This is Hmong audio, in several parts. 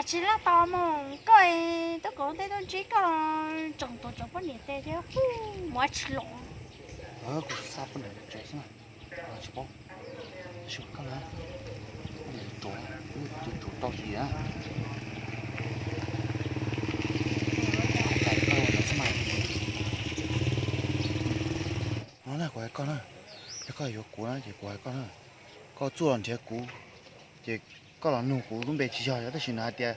Tsis laj tos mus koj, tuaj kom tej tuaj ntsib koj los tseem tuav cov poj niam tes thiab, mus ua tsis los. Kuv xa poj niam tsev xwb, tsis paub. Tab sis koj na, poj niam tsuav, tsuav tau zis na. No na, kuv hais koj na, yog koj yuav kuv na ces kuv hais koj na, koj txuj los nrhiav kuv, ces koj los nug kuv lub npe tsis yog, yog tab sis nws hais tias,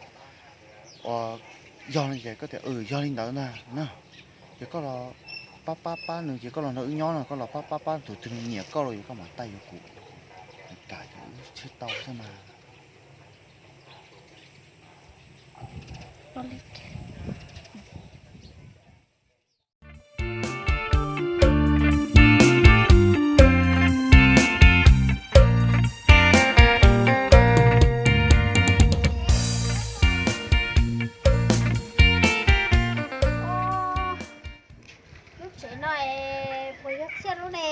uas yog no ces koj tias, yog li ntawd ntag na. Ces koj los pab pab pab nws, ces koj los nrog wb nyob no, koj los pab pab pab tus twg nws nyiam koj los, koj mam taij yuav kuv. Kam ces wb tsis tau xwb mas. Lub tsev no es puas yog Txhiaj lub ne?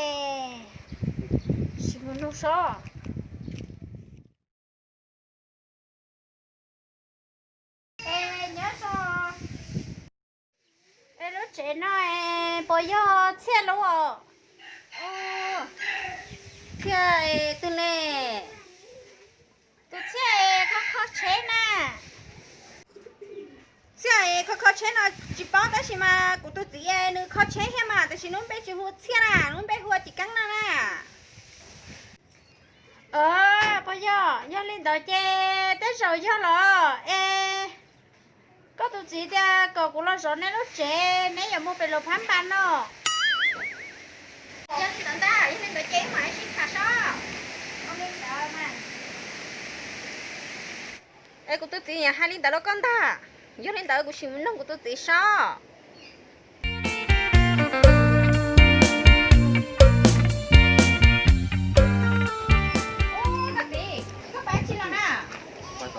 Sim mus nug sob. Es nyob zoo. Es lub tsev no es puas yog Txhiaj lub os? Txhiaj es twg ne? Tus Txhiaj es kho kho tsheb na. Txhiaj es kho kho tsheb no tsis paub tab sis mas kuv tus txiv nws kho tsheb thiab mas, tab sis lub npe tsis hu Txhiaj na, lub npe hu ua Ci Keeb no na. Puas yog? Yog li ntawd ces tej zaum yog los es koj tus txiv tias kom kuv los zov neb lub tsev, neb yuav mus pem Luas Phab Npas no. Yog li ntawd ntag, yog li ntawd ces wb mam sib tham sob. Es kuv tus txiv niam hais li ntawd rau koj ntag. Yog li ntawd kuv sim mus nug kuv tus txiv sob. Koj txiv, koj pab tsi los na? Koj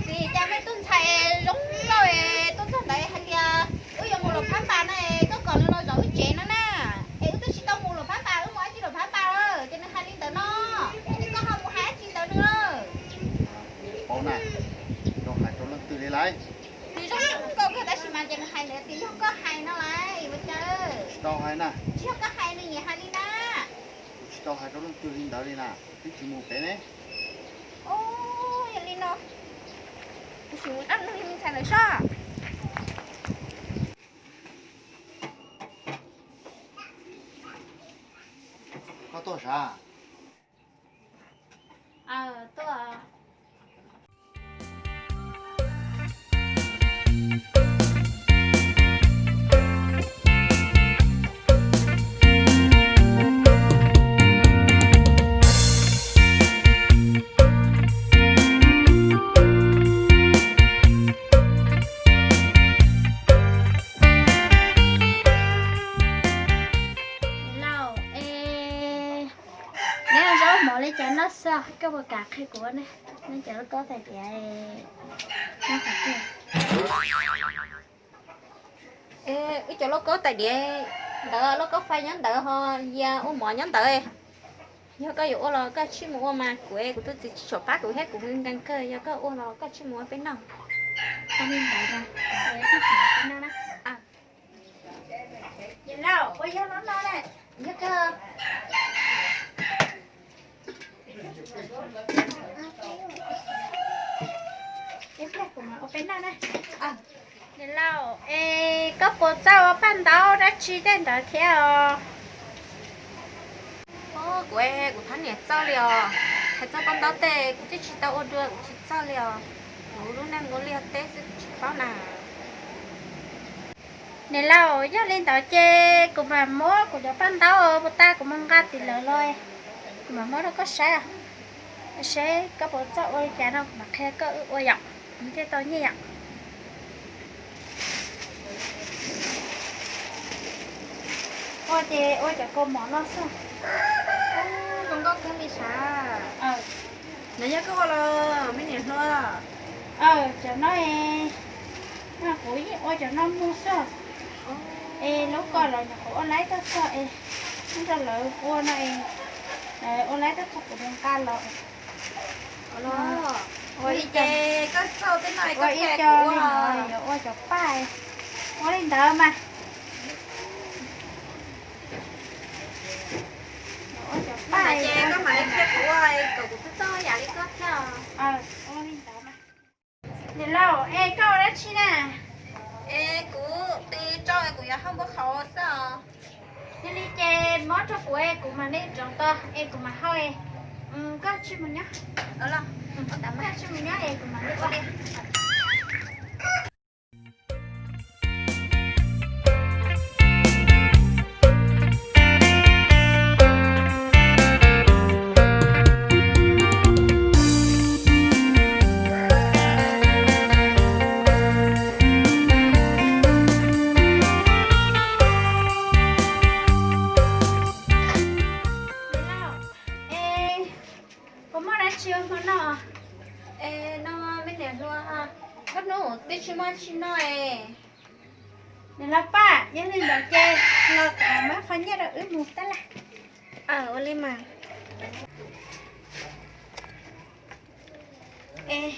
txiv, cas mej tug ntxhais zoo nkauj tuaj txog ntawd hais tias wb yuav mus Luas Phab Npas na, koj kom nws los zov wb tsev no na. Es wb twb tsis tau mus Luas Phab Npas, wb mus dab tsi Luas Phab Npas lawm, ces nws hais li ntawd no. Es koj ho mus hais dab tsi ntawd nws? Paub na, tsis tau hais rau leej twg li lauj. Nws zoo nkauj kawg tab sis mas ces nws hais ntawd tias yog koj hais no lauj, ua cas? Tsis tau hais na. Tsis yog koj hais nws nyiam hais li na. Kuv tsis tau hais rau leej twg li ntawd li na, twb tsis mus pem ne. Yog li no, kuv sim mus nug me ntxhais lawv sob. Koj tuaj sav? Lauj, es neb ua zaub mov li cas noj xwb, koj puas kam qhia kuv ne? Neb cov lauj kaub tais diav, noj qhov twg? Wb cov lauj kaub tais diav ntawd, lauj kaub fais nyob ntawd ho, yia ua mov nyob ntawd. Yog koj yuav ua los koj tsij mus ua mas kuv, kuv tus txiv tsis tshua pab kuv thiab, kuv nkees kawg, yog koj ua los koj tsij mus ua peb noj. Lauj, ua yog no no, yog kawg. Niam laus, es koj puas txawj ua paj ntaub dab tsi tej ntawd thiab os? Kuv, kuv thab niam txawj li os. Hais txog paj ntaub tej kuv twb tsis tau ua dua, kuv tsis txawj li os. Kuv lub neej ua liaj teb xwb kuv tsis paub na. Niam laus, yog li ntawd ces kuv mam muab kuv cov paj ntaub puas tag kuv mus nqa tim lawv los, kuv mam muab rau koj saib. Seb koj puas txawj ua li cas no kuv mam qhia koj wb ua yom. Kuv thiaj tau nyiaj yom. Ua ces ua cov kaus mom no xwb. Zoo nkauj kawg li sav. Nov yog koj ua los me niam hluas? Aw, cov no, kuv yeej ua cov no mus xwb. Es lub ko los nyuam qhuav ua laib tuaj txog es muab rau lawv ua no es, lawv ua laib tuaj txog kuv mus nqa los. Ua ib co, ua ib co li no yuav ua cov paj. Ua li ntawd mas. Ua cov paj ces koj mam li qhia kuv, kom kuv twb txawj yam li koj thiab. Ua li ntawd mas. Niam laus, es koj ua dab tsi na? Es kuv tig rau es kuv yuav hau npau qhauv xwb os. Yog li ces muab rau kuv es kuv mam li rov tos es kuv mam hau. Koj tsis mus nyob, koj tsis mus nyob es kuv mam li ua. Puas muaj dab tsi ua hmo no? Es no me niam hluas, koj hnub twb tsis muaj tsi noj es. Niam laus Paj, yog li ntawd ces los muab qhov nyiaj rau wb mus tab laj. Ua li mas. Es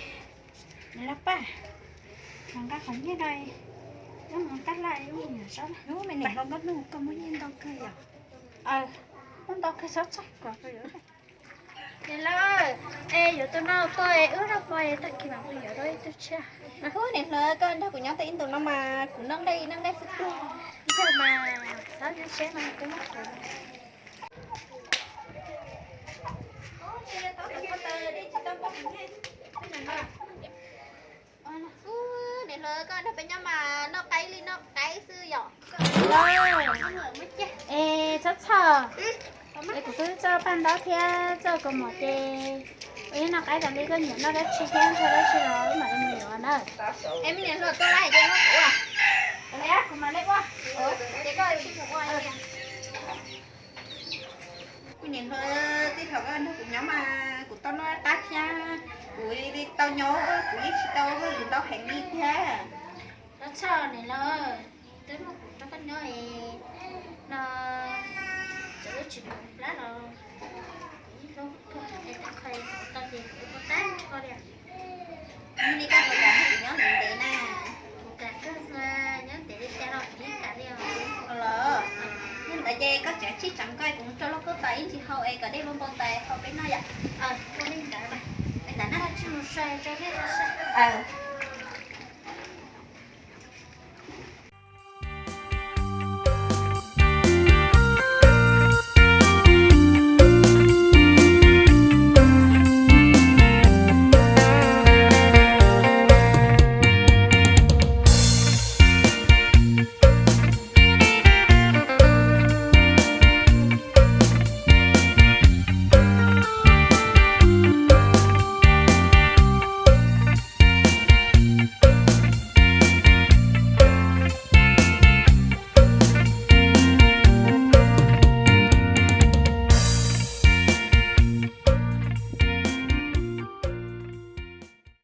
niam laus Paj, los nqa qhov nyiaj no, wb mus tab laj wb mus nram zoov. Hnub me niam hluas, koj hnub koj muaj nyiaj ntau kawg yom? Muaj ntau kawg, txhob txhawj kom. Niam laus, es yuav tus no tuaj es wb noj hmo es tag kis mam mus yuav dua ib tug tshiab. Mas hnub niam hluas, koj nrog kuv nyob tau ib ntus no mas kuv noj nqaij noj nqaij xwb tiag. Yog mas, xav nyob tsev mas kuv noj kuv. Niam hluas, koj nrog peb nyob mas noj qaib li noj qaib xwb yom. Es txhob txhawj, es kuv twb txawj paj ntaub thiab txawj kaus mom ces ua ib noj qaib tas li, koj nyiam noj dab tsi thiab ntshaw dab tsi los wb mam li mus yuav na. Es me niam hluas tuaj lawm ces muab kuv ua. Kuv mam li ua. Ces koj tsis mus ua. Kuv niam hluas, txij thaum koj nrog kuv nyob mas kuv tau noj qab thiab kuv li tau nyob, kuv yeej tsis tau hauj lwm ntau heev li thiab. Txhob txhawj niam laus, twb muaj kuv rau koj nyob es no, txawm wb tsis mus plab los kuv yeej hlub koj es tau qhov kuv tau ces kuv ua tag nrho li. Li koj puas kam kuv nyob ntev ntev na? Kuv kam kawg, nyob ntev li cas los kuv yeej kam li os. Los, yog ntawd ces koj tseem tsis tseev koj, kuv mus rau lauj kaub tod ib ntsis hau es kom dej npau npau tais hau peb noj yom. Ua li ntawd mas. Li ntawd na, tsis mus sai rau dej rau sab.